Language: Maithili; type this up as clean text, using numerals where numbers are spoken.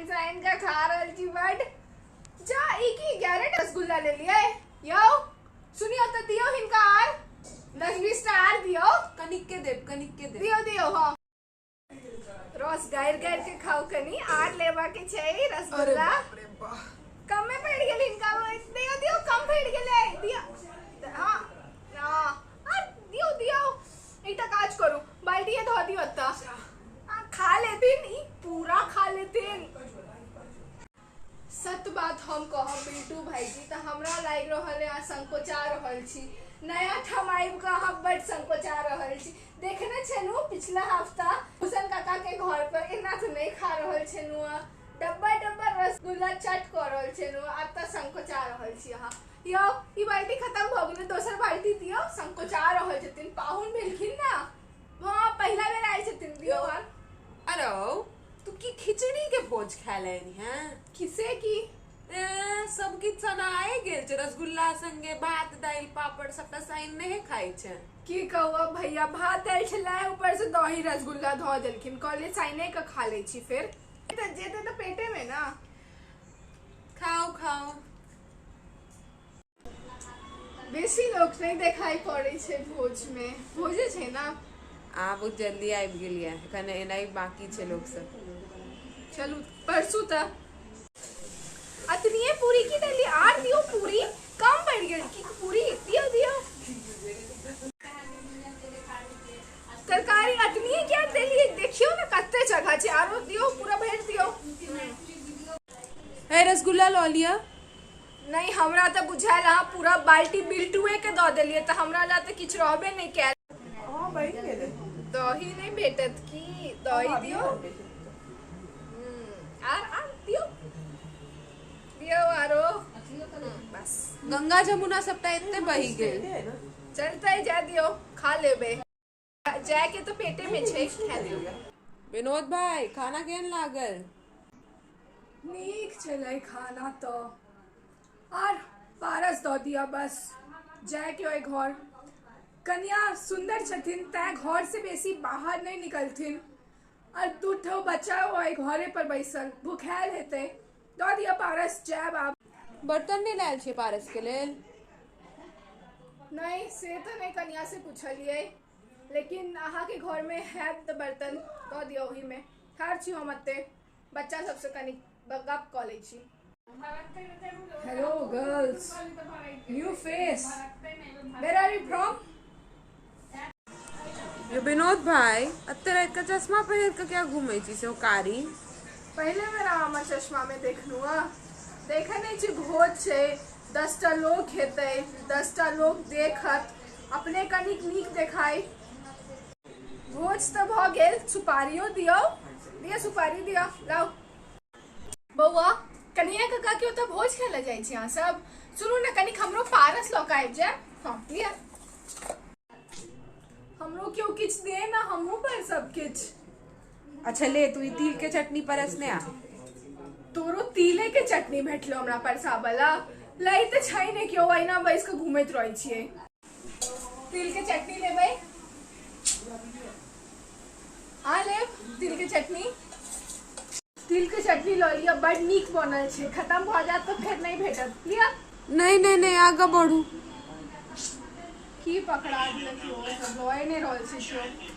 साइन साइन के खा रहल छी बड। जा ई की 11 रसगुल्ला लेलियै यौ? सुनियौ तऽ दियौ हिनका आर 10-20 टा आर दियौ। कनिक के देब, कनिक के देब। दियौ दियौ। हाँ, रस गारि गारि के खाउ। कनी आर लेबा के छै रसगुल्ला। बाप रे बाप, कमे पड़ि गेल हिनका। दियौ दियौ, कम पड़ि गेलै, दियौ। हाँ हाँ, आर दियौ दियौ। एकटा काज करू, बाल्टिए धऽ दियौ ओतऽ, खा लेथिन ई, पूरा खा लेथिन। सत बात हम कहब बिल्टू भाईजी, तऽ हमरा लागि रहल है अहाँ संकोचा रहल छी। नया ठाम आबि कऽ अहाँ बड्ड संकोचा रहल छी। देखने छलहुँ पिछला हफ्ता भूषण काका के घर पर एना तऽ नहि खा रहल छलहुँ अहाँ। डब्बा डब्बा रसगुल्ला चट कऽ रहल छलहुँ, आब तऽ संकोचा रहल छी अहाँ। यौ, ई बाल्टी खतम भऽ गेलै, दोसर बाल्टी दियौ। संकोचा रहल छथिन, पाहुन भेलखिन ने। हँ, पहिला बेर आयल छथिन, दियौ आर। अरे तू की खिचड़ी के भोज खाय ले हैं? किसे की? ए, सब किछु सनाए गेल छै, रसगुल्ला संगे भात दालि पापड़ सबटा साइन नहीं खाइ छै। की कहू अब भैया, भात दालि छलै, ऊपर से दही रसगुल्ला धऽ देलखिन। कहलियै साइने के खा लै छी, फेर तऽ जेतै तऽ पेटे में ना। खाओ खाओ। बेसी लोक नहि देखाई पड़ै छै भोज में, भोजे छै ना। अहाँ बहुत जल्दी आबि गेलियै, एखन एनाइ बाकी छै लोक सब। चलू परसू तऽ। अतनिए पूरी की देलियै? आर दियौ, पूरी कम पड़ि गेल की? पूरी दियौ दियौ। तरकारी अतनिए किया देलियै? देखियौ ने कते जगह छै, आरो दियौ, पूरा भरि दियौ। हे, रसगुल्ला लऽ लिअ। नहि, हमरा तऽ बुझायल अहाँ पूरा बाल्टी बिल्टुए के दऽ देलियै, तऽ हमरा लए तऽ किछु रहबे नहि कयल। हँ, बनि गेलै। दही नहि भेटत की? दही दियौ। आर आर दियौ दियौ आरो, बस। गंगा जमुना सबटा एते बहि गेल। चलतै, जा दियौ, खा लेबै। जायके तऽ पेटे में छै, खा दियौ। विनोद भाई, खाना केहन लागल? नीक छलै खाना तऽ। आर पारस दऽ दिअ, बस जायके ओहि घर। कनिया सुन्दर छथिन तैं घर से बेसी बाहर नहि निकलथिन। आर दू ठो बच्चा ओहि घरे पर बैसल भुखायल हेतै। दऽ दिअ पारस, जायब आब। बर्तन नहि लायल छियै पारस के लेल? नहि, से तऽ नहि कनिया से पुछलियै, लेकिन अहाँके घरमे हैत तऽ बर्तन दऽ दिअ ओहिमे। ठाढ़ छी हम एते, बच्चा सबसँ कनि गप कऽ लै छी। Hello girls, new face, where are you from? यो विनोद भाई, अते राति के चश्मा पहिर के क्या घूमै छी से कारी? पहिले बेर अहाँ चश्मा में देखलहुँ। हँ, देखै नहि छी, भोज छै, 10टा लोक हेतै, 10टा लोक देखत, अपने कनिक नीक देखाइ। भोज तऽ भऽ गेल, सुपारियो दियौ। दिअ, सुपारी दिअ, लाउ। बौआ, कनिया काका के ओतऽ भोज खाय लए जाइ छी अहाँ सब? सुनू ने, कनिक हमरो पारस लऽ कऽ आबि जायब। हँ, लिअ। हमरो केओ किछु दे ने, हमहूँ पर सब किछु। अच्छा ले, तू ई तिल के चटनी परसने आ। तोरो तिले के चटनी भेटलो हमरा परसाबला लै तऽ छै ने केओ, अहिना बैस कऽ घूमैत रहै छियै। तिल के चटनी लेबै? आ लेब तिल के चटनी? तिल के चटनी लऽ लिअ, बड नीक बनल छै। खतम भऽ जायत तऽ फेर नहि भेटत, लिअ। नहीं नहीं नहीं, आगा बढ़ू। की पकड़ा देलक यौ, सब लए नहि रहल छै केओ।